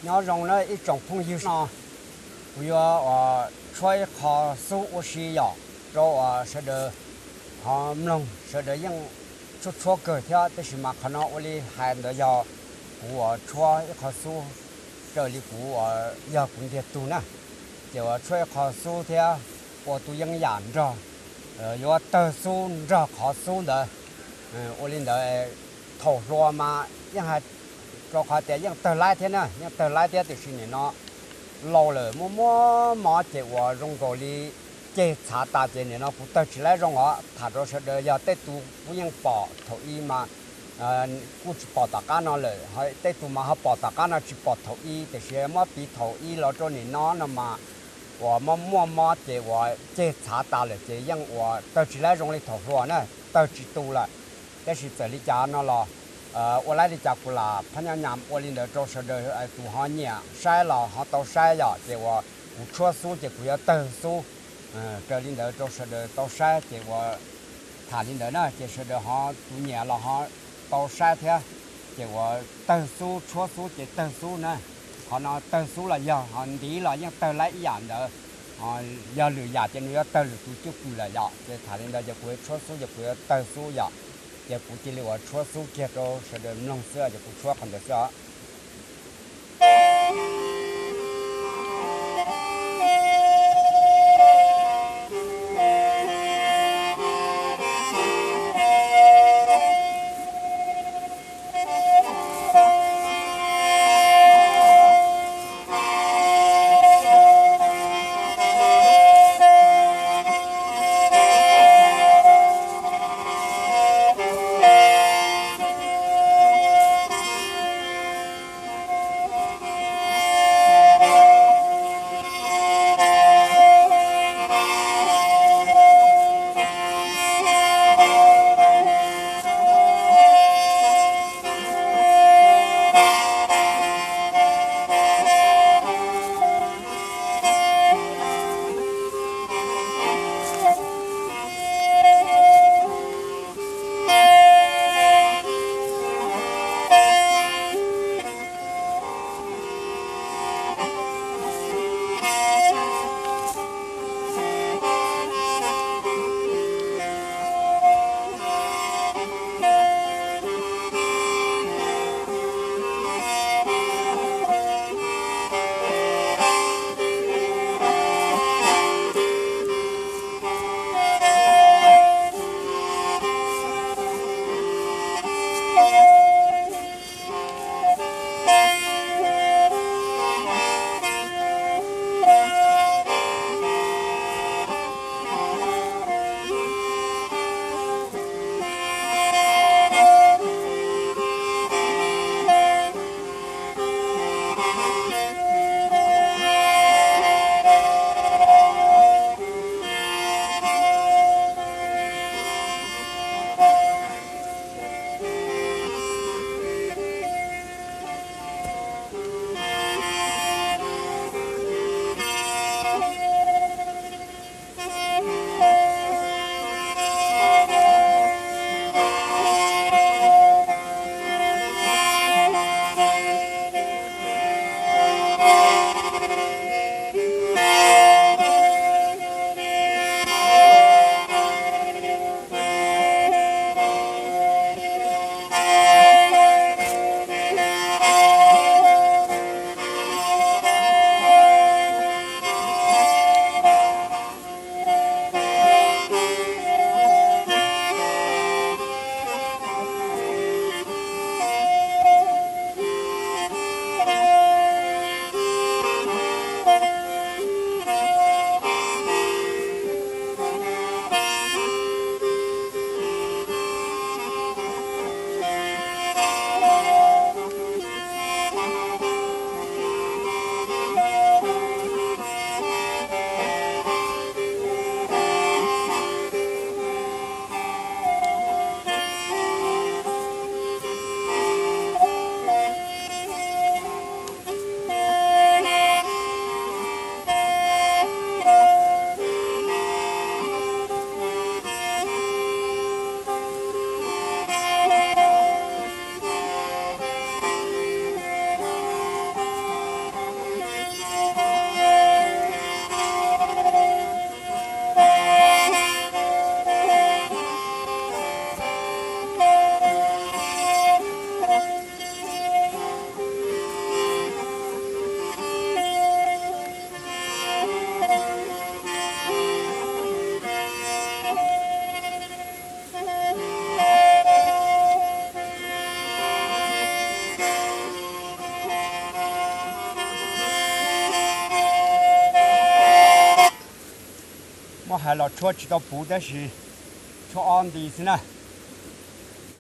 Nyob zoo na ib tsoom phooj ywg, no kuv yuav tshuab ib qho xub ua si yom rau uas sawv daws ho mloog, sawv daws yeej tshuab tshuab kawg thiab, tab sis mas qhov no ua li hais ntawd yog kuv uas tshuab ib qho xub raws li kuv uas yog kuv ntiag tug na, ces uas tshuab ib qho xub thiab ua tus yeeb yam nrog, yuav tawg xub nrog qhov xub ntawd. Ua li ntawd thaum hluas mas yeej hais rau qhov tias yeej tawg laib thiab na, yeej tawg laib thiab, tiam sis nim no laus lawm muaj muaj mob ces uas zoo nkaus li ceg txhav tas ces nim no kuv tawg tsis laib zoo os. Tham rau sawv daws yog tej tus kuj yeej pom thaum ub mas kuj tsis pom tom qab no lawm, tej tus mas ho pom tom qab no tsis pom thaum ub, tiam sis muab piv thaum ub los rau nim no no mas uas muaj muaj mob ces uas ceg txhav tas lawm ces yeej uas tawg tsis laib zoo li thaum hluas na, tawg tsis tu lawm. Tab sis txawm li cas no los ua laib li cas kuv lam phab nyaj nyam ua li ntawd rau sawv daws, tus ho nyiam saib los ho tau saib yom, ces uas kuv tshuab xub ces kuv yuav tawg xub raws li ntawd rau sawv daws tau saib, ces uas tham li ntawd na ces sawv daws ho tus nyiam los ho tau saib thiab. Ces uas tawg xub tshuab xub ces tawg xub na, qhov no tawg xub los yog ho ntiv los yeej tawg laib ib yam ntawd. Yog lwm yam ces nws yuav tawg lwm tus cwj pwm lawm yom, ces tham li ntawd ces kuv yuav tshuab xub ces kuv yuav tawg xub yom. Ces kuv cia li uas tshuab xub kiag rau sawv daws mloog xwb ces kuv tshuab qhov ntawd xwb os. Hais los tshuab tsis tau puv tab sis tshuab ob nti xwb na.